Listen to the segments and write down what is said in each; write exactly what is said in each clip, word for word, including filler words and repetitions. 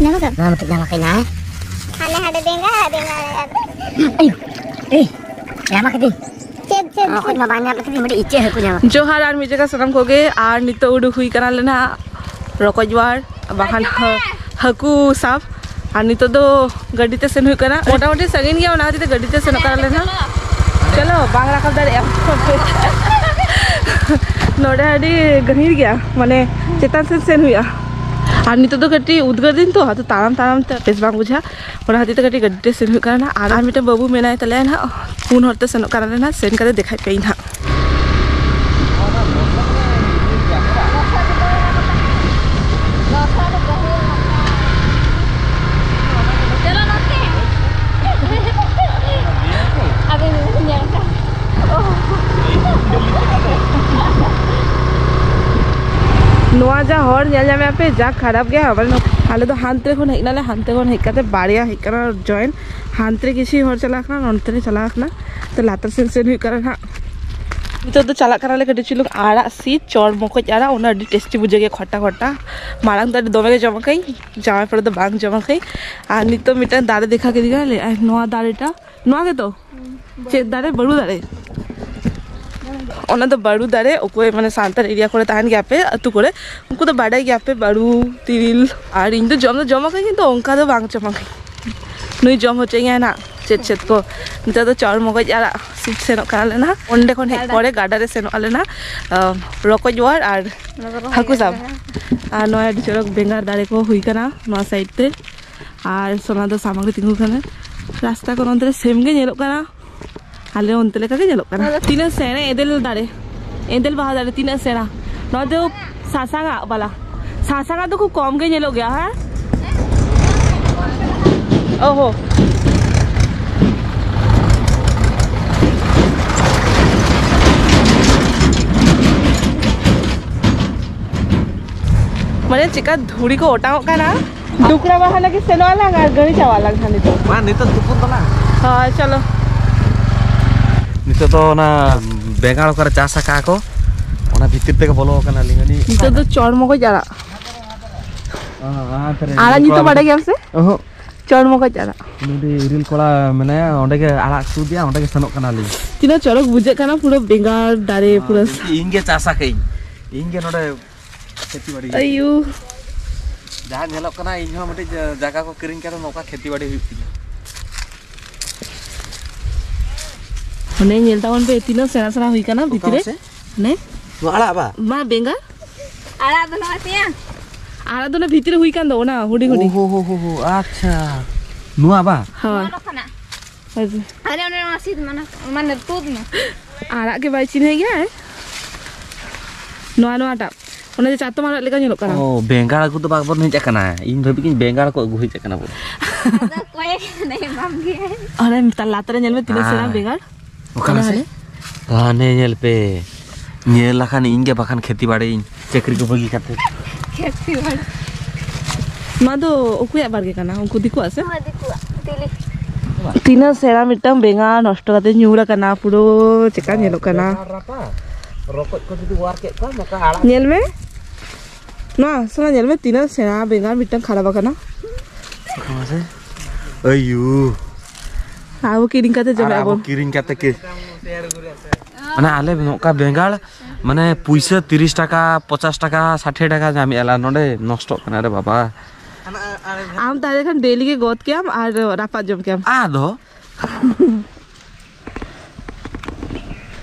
ᱱᱚᱣᱟ ᱢᱤᱫᱴᱮᱡ ᱧᱟᱢ ᱟᱠᱟᱫ ᱱᱟᱭ᱾ ᱦᱟᱱᱮ ᱦᱟᱸᱰᱮ ᱰᱮᱸᱜᱟ, ᱰᱮᱸᱜᱟ ᱨᱮ ᱟᱨ ᱟᱭᱳ, ᱮᱭ, ᱧᱟᱢ ᱟᱠᱟᱫᱤᱧ᱾ ᱪᱮᱫ, ᱪᱮᱫ, ᱚᱠᱚᱭ ᱪᱮᱫ? ᱢᱟ ᱵᱟᱝ ᱧᱟᱢ ᱟᱠᱟᱫᱤᱧ, ᱢᱤᱫᱴᱮᱡ ᱤᱪᱟᱹᱜ ᱦᱟᱹᱠᱩ ᱧᱟᱢ ᱟᱠᱟᱫᱤᱧ᱾ ᱡᱚᱦᱟᱨ ᱟᱨ ᱢᱤᱫ ᱡᱟᱭᱜᱟ ᱥᱟᱱᱟᱢ ᱠᱚᱜᱮ, ᱟᱨ ᱱᱤᱛᱚᱜ ᱩᱰᱩᱠ ᱦᱩᱭ ᱠᱟᱱᱟ ᱞᱮ ᱱᱟᱦᱟᱜ ᱨᱚᱠᱚᱡ ᱵᱟᱲ, ᱵᱟᱠᱷᱟᱱ ᱦᱟᱹ-, ᱦᱟᱹᱠᱩ ᱥᱟᱵ᱾ ᱟᱨ ᱱᱤᱛᱚᱜ ᱫᱚ ᱜᱟᱹᱰᱤ ᱛᱮ ᱥᱮᱱ ᱦᱩᱭᱩᱜ ᱠᱟᱱᱟ, ᱢᱚᱴᱟᱢᱩᱴᱤ ᱥᱟᱺᱜᱤᱧ ᱜᱮᱭᱟ, ᱚᱱᱟ ᱠᱷᱟᱹᱛᱤᱨ ᱛᱮ ᱜᱟᱹᱰᱤ ᱛᱮ ᱥᱮᱱᱚᱜ ᱠᱟᱱᱟ ᱞᱮ ᱱᱟᱦᱟᱜ᱾ ᱪᱚᱞᱚ, ᱵᱟᱝ ᱨᱟᱠᱟᱵ ᱫᱟᱲᱮᱭᱟᱜᱼᱟ᱾ ᱱᱚᱰᱮ ᱟᱹᱰᱤ ᱜᱟᱹᱦᱤᱨ ᱜᱮᱭᱟ, ᱢᱟᱱᱮ ᱪᱮᱛᱟᱱ ᱥᱮᱫ ᱥᱮᱱ ᱦᱩᱭᱩᱜᱼᱟ᱾ ᱟᱨ ᱱᱤᱛᱚᱜ ᱫᱚ ᱠᱟᱹᱴᱤᱡ ᱩᱫᱽᱜᱟᱹᱨ ᱫᱤᱱ ᱛᱚ, ᱟᱫᱚ ᱛᱟᱲᱟᱢ ᱛᱟᱲᱟᱢ ᱛᱮ ᱵᱮᱥ ᱵᱟᱝ ᱵᱩᱡᱷᱟᱹᱜᱼᱟ, ᱚᱱᱟ ᱠᱷᱟᱹᱛᱤᱨ ᱛᱮ ᱠᱟᱹᱴᱤᱡ ᱜᱟᱹᱰᱤ ᱛᱮ ᱥᱮᱱ ᱦᱩᱭᱩᱜ ᱠᱟᱱᱟ ᱱᱟᱦᱟᱜ᱾ ᱟᱨ, ᱟᱨ ᱢᱤᱫᱴᱮᱱ ᱵᱟᱹᱵᱩ ᱢᱮᱱᱟᱭ ᱛᱟᱞᱮᱭᱟ ᱱᱟᱦᱟᱜ, ᱯᱩᱱ ᱦᱚᱲ ᱛᱮ ᱥᱮᱱᱚᱜ ᱠᱟᱱᱟ ᱞᱮ ᱱᱟᱦᱟᱜ, ᱥᱮᱱ ᱠᱟᱛᱮ ᱫᱮᱠᱷᱟᱭ ᱯᱮ ᱤᱧ ᱱᱟᱦᱟᱜ᱾ ᱱᱚᱣᱟ ᱡᱟ ᱦᱚᱨ ᱧᱮᱞ ᱧᱟᱢᱮᱫ ᱯᱮ, ᱡᱟ ᱠᱷᱟᱨᱟᱯ ᱜᱮᱭᱟ᱾ ᱟᱵᱟᱨ ᱱᱚ-, ᱟᱞᱮ ᱫᱚ ᱦᱟᱱᱛᱮ ᱠᱷᱚᱱ ᱦᱮᱡ ᱱᱟᱞᱮ, ᱦᱟᱱᱛᱮ ᱠᱷᱚᱱ ᱦᱮᱡ ᱠᱟᱛᱮ ᱵᱟᱨᱭᱟ ᱦᱮᱡ ᱠᱟᱱᱟ ᱡᱚᱭᱮᱱ᱾ ᱦᱟᱱᱛᱮ ᱨᱮ ᱠᱤᱪᱷᱩ ᱦᱚᱲ ᱪᱟᱞᱟᱣ ᱠᱟᱱᱟ, ᱱᱚᱱᱛᱮ ᱨᱮ ᱪᱟᱞᱟᱣ ᱠᱟᱱᱟ᱾ ᱛᱚ ᱞᱟᱛᱟᱨ ᱥᱮᱫ ᱥᱮᱱ ᱦᱩᱭᱩᱜ ᱠᱟᱱᱟ ᱱᱟᱦᱟᱜ᱾ ᱱᱤᱛᱚᱜ ᱫᱚ ᱪᱟᱞᱟᱜ ᱠᱟᱱᱟᱞᱮ ᱠᱟᱹᱴᱤᱡ ᱪᱩᱞᱩᱝ ᱟᱲᱟᱜ ᱥᱤᱫ, ᱪᱚᱲ ᱢᱚᱠᱚᱡ ᱟᱲᱟᱜ, ᱚᱱᱟ ᱟᱹᱰᱤ ᱴᱮᱥᱴᱤ ᱵᱩᱡᱷᱟᱹᱜ ᱜᱮᱭᱟ, ᱠᱷᱚᱴᱟ ᱠᱷᱚᱴᱟ᱾ ᱢᱟᱲᱟᱝ ᱫᱚ ᱟᱹᱰᱤ ᱫᱚᱢᱮ ᱜᱮ ᱡᱚᱢ ᱟᱠᱟᱫᱟᱹᱧ, ᱡᱟᱶᱟᱭ ᱯᱚᱨᱮ ᱫᱚ ᱵᱟᱝ ᱡᱚᱢ ᱟᱠᱟᱫᱟᱹᱧ᱾ ᱟᱨ ᱱᱤᱛᱚᱜ ᱢᱤᱫᱴᱟᱝ ᱫᱟᱨᱮ ᱫᱮᱠᱷᱟ ᱠᱮᱫᱤᱧᱟ, ᱞᱟᱹᱭ ᱟᱭ, "ᱱᱚᱣᱟ ᱫᱟᱨᱮᱴᱟ, ᱱᱚᱣᱟ ᱜᱮᱛᱚ?" ᱪᱮᱫ ᱫᱟᱨᱮ? ᱵᱟᱹᱲᱩ ᱫᱟᱨᱮ᱾ ᱚᱱᱟ ᱫᱚ ᱵᱟᱹᱲᱩ ᱫᱟᱨᱮ᱾ ᱚᱠᱚᱭ ᱢᱟᱱᱮ ᱥᱟᱱᱛᱟᱲ ᱮᱨᱤᱭᱟ ᱠᱚᱨᱮ ᱛᱟᱦᱮᱱ ᱜᱮᱭᱟ ᱯᱮ, ᱟᱹᱛᱩ ᱠᱚᱨᱮ, ᱩᱱᱠᱩ ᱫᱚ ᱵᱟᱰᱟᱭ ᱜᱮᱭᱟ ᱯᱮ ᱵᱟᱹᱲᱩ, ᱛᱤᱨᱤᱞ᱾ ᱟᱨ ᱤᱧ ᱫᱚ ᱡᱚᱢ ᱫᱚ ᱡᱚᱢ ᱟᱠᱟᱫᱟᱹᱧ, ᱠᱤᱱᱛᱩ ᱚᱱᱠᱟ ᱫᱚ ᱵᱟᱝ ᱡᱚᱢ ᱟᱠᱟᱫᱟᱹᱧ᱾ ᱱᱩᱭ ᱡᱚᱢ ᱦᱚᱪᱚᱧᱟᱭ ᱱᱟᱜ ᱪᱮᱫ ᱪᱮᱫ ᱠᱚ᱾ ᱱᱤᱛᱚᱜ ᱫᱚ ᱪᱚᱲ ᱢᱚᱜᱚᱡ ᱟᱲᱟᱜ ᱥᱤᱫ ᱥᱮᱱᱚᱜ ᱠᱟᱱᱟ ᱞᱮ ᱱᱟᱜ᱾ ᱚᱸᱰᱮ ᱠᱷᱚᱱ ᱦᱮᱡ ᱯᱚᱨᱮ ᱜᱟᱰᱟ ᱨᱮ ᱥᱮᱱᱚᱜ ᱟᱞᱮ ᱱᱟᱜ, ᱟᱸ, ᱨᱚᱠᱚᱡ ᱚᱣᱟᱨ ᱟᱨ ᱦᱟᱹᱠᱩ ᱥᱟᱵ᱾ ᱟᱨ ᱱᱚᱣᱟ ᱟᱹᱰᱤ ᱪᱚᱨᱚᱠ ᱵᱮᱸᱜᱟᱲ ᱫᱟᱨᱮ ᱠᱚ ᱦᱩᱭ ᱠᱟᱱᱟ ᱱᱚᱣᱟ ᱥᱟᱭᱤᱰ ᱛᱮ᱾ ᱟᱨ ᱥᱳᱱᱟ ᱫᱚ ᱥᱟᱢᱟᱝ ᱨᱮ ᱛᱤᱸᱜᱩ ᱠᱟᱱᱟ᱾ ᱨᱟᱥᱛᱟ ᱠᱚ ᱱᱚᱱᱛᱮ ᱨᱮ ᱥᱮᱢ ᱜᱮ ᱧᱮᱞᱚᱜ ᱠᱟᱱᱟ, ᱟᱞᱮ ᱚᱱᱛᱮ ᱞᱮᱠᱟ ᱜᱮ ᱧᱮᱞᱚᱜ ᱠᱟᱱᱟ᱾ ᱛᱤᱱᱟᱹᱜ ᱥᱮᱬᱟ ᱮᱫᱮᱞ ᱫᱟᱨᱮ, ᱮᱫᱮᱞ ᱵᱟᱦᱟ ᱫᱟᱨᱮ ᱛᱤᱱᱟᱹᱜ ᱥᱮᱬᱟ᱾ ᱱᱚᱣᱟ ᱫᱚ ᱥᱟᱥᱟᱝᱟᱜ ᱵᱟᱞᱟ, ᱥᱟᱥᱟᱝᱟᱜ ᱫᱚ ᱠᱷᱩᱵ ᱠᱚᱢ ᱜᱮ ᱧᱮᱞᱚᱜ ᱜᱮᱭᱟ᱾ ᱦᱮᱸ, ᱚᱦᱚ᱾ ᱢᱟᱱᱮ ᱪᱮᱠᱟ ᱫᱷᱩᱲᱤ ᱠᱚ ᱚᱴᱟᱝᱚᱜ ᱠᱟᱱᱟ᱾ ᱰᱩᱠᱨᱟ ᱵᱟᱦᱟ ᱞᱟᱹᱜᱤᱫ ᱥᱮᱱᱚᱜ ᱟᱞᱟᱝ ᱟᱨ ᱜᱟᱹᱲᱤ ᱪᱟᱣᱟᱜ ᱟᱞᱟᱝ ᱦᱟᱸᱜ ᱱᱤᱛᱚᱜ᱾ ᱢᱟ ᱱᱤᱛᱚᱜ ᱛᱩᱯᱩᱱ ᱛᱟᱞᱟᱝ᱾ ᱦᱳᱭ, ᱪᱚᱞᱚ᱾ ᱱᱤᱛᱚᱜ ᱫᱚ ᱚᱱᱟ ᱵᱮᱸᱜᱟᱲ ᱚᱠᱟᱨᱮ ᱪᱟᱥ ᱟᱠᱟᱫ ᱠᱚ, ᱚᱱᱟ ᱵᱷᱤᱛᱤᱨ ᱛᱮᱜᱮ ᱵᱚᱞᱚ ᱟᱠᱟᱱᱟ ᱞᱤᱧ᱾ ᱱᱤᱛᱚᱜ ᱫᱚ ᱪᱚᱲ ᱢᱚᱜᱚᱡ ᱟᱲᱟᱜ᱾ ᱟᱲᱟᱜ ᱧᱩᱛᱩᱢ ᱵᱟᱲᱟᱭ ᱜᱮᱭᱟᱢ ᱥᱮ? ᱚᱦᱚᱸ᱾ ᱪᱚᱲᱢᱚᱠᱚᱡ ᱟᱲᱟᱜ᱾ ᱩᱱᱤ ᱤᱨᱤᱞ ᱠᱚᱲᱟ ᱢᱮᱱᱟᱭᱟ, ᱚᱸᱰᱮ ᱜᱮ ᱟᱲᱟᱜ ᱛᱩᱫ ᱮᱭᱟ, ᱚᱸᱰᱮ ᱜᱮ ᱥᱮᱱᱚᱜ ᱠᱟᱱᱟᱞᱤᱧ᱾ ᱛᱤᱱᱟᱹᱜ ᱪᱚᱨᱚᱠ ᱵᱩᱡᱷᱟᱹᱜ ᱠᱟᱱᱟ, ᱯᱩᱨᱟᱹ ᱵᱮᱸᱜᱟᱲ ᱫᱟᱨᱮ ᱯᱩᱨᱟᱹ᱾ ᱤᱧ ᱜᱮ ᱪᱟᱥ ᱟᱠᱟᱫᱟᱹᱧ, ᱤᱧ ᱜᱮ ᱱᱚᱰᱮ ᱠᱷᱮᱛᱤ ᱵᱟᱲᱤ᱾ ᱟᱭᱩ᱾ ᱡᱟᱦᱟᱸ ᱧᱮᱞᱚᱜ ᱠᱟᱱᱟ, ᱤᱧ ᱦᱚᱸ ᱢᱤᱫᱴᱤᱡ ᱡᱟ-, ᱡᱟᱭᱜᱟ ᱠᱚ ᱠᱤᱨᱤᱧ ᱠᱟᱛᱮ ᱱᱚᱝᱠᱟ ᱠᱷᱮᱛᱤ ᱵᱟᱲᱤ ᱦᱩᱭᱩᱜ ᱛᱤᱧᱟ᱾ ᱚᱱᱮ ᱧᱮᱞ ᱛᱟᱵᱚᱱ ᱯᱮ, ᱛᱤᱱᱟᱹᱜ ᱥᱮᱬᱟ ᱥᱮᱬᱟ ᱦᱩᱭ ᱠᱟᱱᱟ ᱚᱠᱟ ᱵᱷᱤᱛᱨᱤ ᱨᱮ᱾ ᱢᱟᱥᱮ? ᱱᱮ? ᱱᱚᱣᱟ ᱟᱲᱟᱜ ᱵᱟ? ᱢᱟ ᱵᱮᱸᱜᱟᱲ᱾ ᱟᱲᱟᱜ ᱫᱚ ᱱᱚᱜᱼᱚᱭ ᱛᱮᱭᱟ᱾ ᱟᱲᱟᱜ ᱫᱚ ᱚᱱᱟ ᱵᱷᱤᱛᱨᱤ ᱨᱮ ᱦᱩᱭ ᱠᱟᱱ ᱫᱚ, ᱚᱱᱟ ᱦᱩᱰᱤᱧ ᱦᱩᱰᱤᱧ᱾ ᱳ ᱦᱳ ᱦᱳ ᱦᱳ ᱦᱳ, ᱟᱪᱪᱷᱟ᱾ ᱱᱚᱣᱟ ᱵᱟ? ᱦᱳᱭ᱾ ᱱᱚᱣᱟ ᱠᱟᱱᱟ᱾ ᱦᱳᱭ᱾ ᱟᱨᱮ ᱚᱱᱮ ᱱᱚᱣᱟ ᱥᱤᱫ ᱢᱟᱱᱟ, ᱢᱟᱱᱮ ᱛᱩᱫ ᱢᱮ᱾ ᱟᱲᱟᱜ ᱜᱮ ᱵᱟᱭ ᱪᱤᱱᱦᱟᱹᱭ ᱜᱮᱭᱟ᱾ ᱱᱚᱣᱟ, ᱱᱚᱣᱟᱴᱟᱜ᱾ ᱚᱱᱟ ᱡᱮ ᱪᱟᱛᱚᱢ ᱟᱲᱟᱜ ᱞᱮᱠᱟ ᱧᱮᱞᱚᱜ ᱠᱟᱱᱟ᱾ ᱚ, ᱵᱮᱸᱜᱟᱲ ᱟᱹᱜᱩ ᱫᱚ ᱵᱟᱵᱚᱱ ᱦᱮᱡ ᱟᱠᱟᱱᱟ᱾ ᱤᱧ ᱵᱷᱟᱵᱤ ᱠᱤᱧ ᱵᱮᱸᱜᱟᱲ ᱠᱚ ᱟᱹᱜᱩ ᱦᱮᱡ ᱟᱠᱟᱱᱟ ᱵᱚᱱ᱾ ᱟᱫᱚ ᱚᱠᱚᱭ ᱮᱢᱟᱢ ᱜᱮᱭᱟᱭ? ᱚᱱᱮ ᱛᱟᱞᱟ ᱞᱟᱛᱟᱨ ᱨᱮ ᱧᱮᱞ ᱢᱮ ᱛᱤᱱᱟᱹᱜ ᱥᱮᱬᱟ ᱦᱮᱸ᱾ ᱵᱮᱸᱜᱟᱲ᱾ ᱚᱠᱟ ᱚᱱᱟ ᱥᱮ? ᱦᱟᱱᱮ᱾ ᱦᱟᱱᱮ ᱧᱮᱞ ᱯᱮ᱾ ᱧᱮᱞ ᱞᱮᱠᱷᱟᱱ ᱤᱧ ᱜᱮ ᱵᱟᱠᱷᱟᱱ ᱠᱷᱮᱛᱤ ᱵᱟᱲᱤᱧ ᱪᱟᱹᱠᱨᱤ ᱠᱚ ᱵᱟᱹᱜᱤ ᱠᱟᱛᱮ᱾ ᱠᱷᱮᱛᱤ ᱵᱟᱲᱤ᱾ ᱱᱚᱣᱟ ᱫᱚ ᱚᱠᱚᱭᱟᱜ ᱵᱟᱲᱜᱮ ᱠᱟᱱᱟ? ᱩᱱᱠᱩ ᱫᱤᱠᱩᱣᱟᱜ ᱥᱮ? ᱱᱚᱣᱟ ᱫᱤᱠᱩᱣᱟᱜ᱾ ᱛᱤᱞᱤ᱾ ᱛᱤᱱᱟᱹᱜ ᱥᱮᱬᱟ ᱢᱤᱫᱴᱟᱝ ᱵᱮᱸᱜᱟᱲ ᱱᱚᱥᱴᱚ ᱠᱟᱛᱮ ᱧᱩᱨ ᱟᱠᱟᱱᱟ, ᱯᱩᱨᱟᱹ ᱪᱮᱠᱟ ᱧᱮᱞᱚᱜ ᱠᱟᱱᱟ᱾ ᱵᱮᱸᱜᱟᱲ ᱨᱟᱯᱟᱜ, ᱨᱚᱠᱚᱡ ᱠᱚ ᱡᱩᱫᱤ ᱚᱣᱟᱨ ᱠᱮᱫ ᱠᱚᱣᱟ, ᱱᱚᱝᱠᱟ ᱟᱲᱟᱜ᱾ ᱧᱮᱞ ᱢᱮ᱾ ᱱᱚᱣᱟ ᱥᱳᱱᱟ ᱧᱮᱞ ᱢᱮ, ᱛᱤᱱᱟᱹᱜ ᱥᱮᱬᱟ ᱵᱮᱸᱜᱟᱲ ᱢᱤᱫᱴᱟᱝ ᱠᱷᱟᱨᱟᱯ ᱟᱠᱟᱱᱟ᱾ ᱢᱟᱥᱮ᱾ ᱟᱭᱩ᱾ ᱟᱵᱚ ᱠᱤᱨᱤᱧ ᱠᱟᱛᱮ ᱟᱨ ᱡᱚᱢᱮᱫ ᱟᱵᱚ ᱟᱵᱚᱱ᱾ ᱠᱤᱨᱤᱧ ᱠᱟᱛᱮ ᱠᱤ? ᱢᱟᱱᱮ ᱟᱞᱮ ᱱᱚᱝᱠᱟ ᱵᱮᱸᱜᱟᱲ, ᱢᱟᱱᱮ ᱯᱩᱭᱥᱟᱹ ᱛᱤᱨᱤᱥ ᱴᱟᱠᱟ, ᱯᱚᱧᱪᱟᱥ ᱴᱟᱠᱟ, ᱥᱟᱴᱷᱤ ᱴᱟᱠᱟ ᱧᱟᱢᱮᱫᱼᱟ ᱞᱮ, ᱱᱚᱰᱮ ᱱᱚᱥᱴᱚᱜ ᱠᱟᱱᱟ ᱨᱮ ᱵᱟᱵᱟ᱾ ᱟᱢ ᱛᱟᱦᱞᱮ ᱠᱷᱟᱱ ᱰᱮᱞᱤ ᱜᱮ ᱜᱚᱫ ᱠᱮᱭᱟᱢ ᱟᱨ ᱨᱟᱯᱟᱜ ᱡᱚᱢ ᱠᱮᱭᱟᱢ᱾ ᱟᱫᱚ